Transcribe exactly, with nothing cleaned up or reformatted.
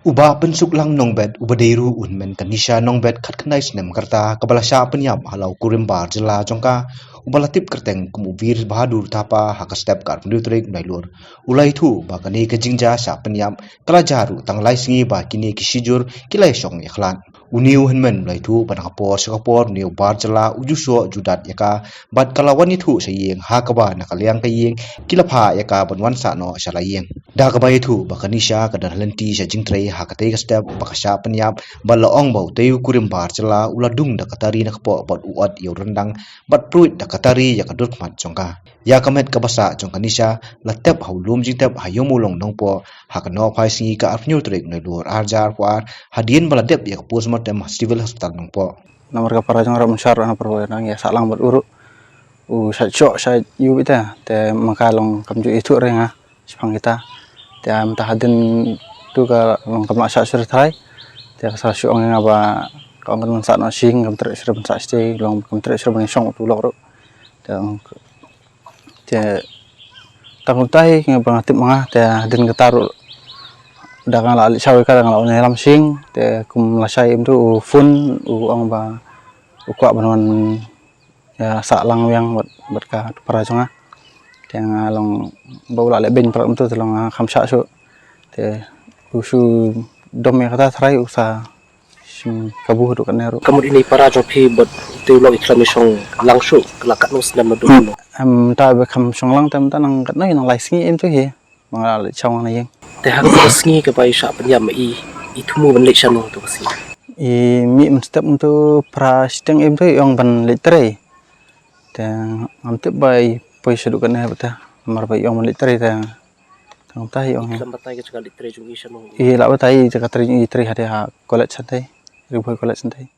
U Bah Pynsuklang Nongbet, uba dei ruh u hynmen ka Nisha Nongbet, khatkhyndai snem ka rta, kaba la shah pynïap ha la u kurim bar jylla jong ka, uba la tip kyrteng kum u Bir Bahadur Thapa, ha ka step ka arphew tarik Nailur, u la ïathuh ba kane ka jingjia shah pynïap ka la jia ruh tang lai sngi ba kine ki shijur ki la ïashong ïakhlad. Une u hynmen u la ïathuh ba na ka por sha ka por une u bar jylla u ju soh ju dat ïa ka, bad ka la wan ïathuh sha ïing, ha kaba na ka liang ka ïing ki la phah ïa ka ban wan sah noh sha la ïing. Da kaba ïathuh ba ka Nisha ka don ha lynti sha jingtrei ha katei ka step ba ka shah pynïap, bad la ong ba utei u kurim bar jylla u la dung da ka tari na ka kpoh bad u ot ïa u ryndang, bad pruid da ka tari ïa ka dur khmat jong ka. Ïa ka met kaba sah jong ka Nisha la tep ha u lum jingtep ha Ïewmawlong Nongpoh, ha ka nohphai sngi ka arphew tarik Nailur ar hajar arphew ar, hadien ba la dep ïa ka postmortem ha Civil Hospital Nongpoh. Namar ka para jong ruh mynshwa ruh na para nang ïa sah lang bad u ruh. U shait shoh shait ïuh beit te, te ma ka long kam ju ithuh re nga shaphang kita. Te mynta hadien tu ka long kam lah shah shuh tharai. Te ka sa shu ong ïa nga ba ka ong kan sah noh shing, kam treh shuh ban sah shatei, long kam treh shuh ban shong tu lok ruh. Te ong te tang kumta hi nga ba nga tip ma nga, te hadien kata ruh da nga la leit shaw ïa ka, da nga la wan ïalam shing, te kum lashai em tu u phone u ong ba u kwah ban wan ïa sah lang weng bad, bad ka para jong nga. Te nga long ba u la leh beiñ palat kumta te long nga kham shah shuh. Te u shu dom ïa kata tharai u sa shim kabu haduh katne ruh. Ka mut ine i para jong phi bad utei u lok i khlem i shong lang shuh, ka la katno snem naduh mynno? Em, mynta ba kham shong lang te mynta nang katno hi, nang lai sngi em tu hi. Ba nga la leit shaw nga na ïing. Te ha kata ka sngi kaba i shah pynïap ma i, i thmu ban leit shano tu ka sngi? I mih mynstep myntu phra shiteng em tu i ong ban leit trei. Te ngam tip ba i poi shaduh katne ba te. Namar ba i ong ban leit trei te. Te ngam tip i ong. I khlem batai ka jaka leit trei jong i shano? I lah batai jaka trei jong i, trei hade ha college hade. Ri Bhoi College hade.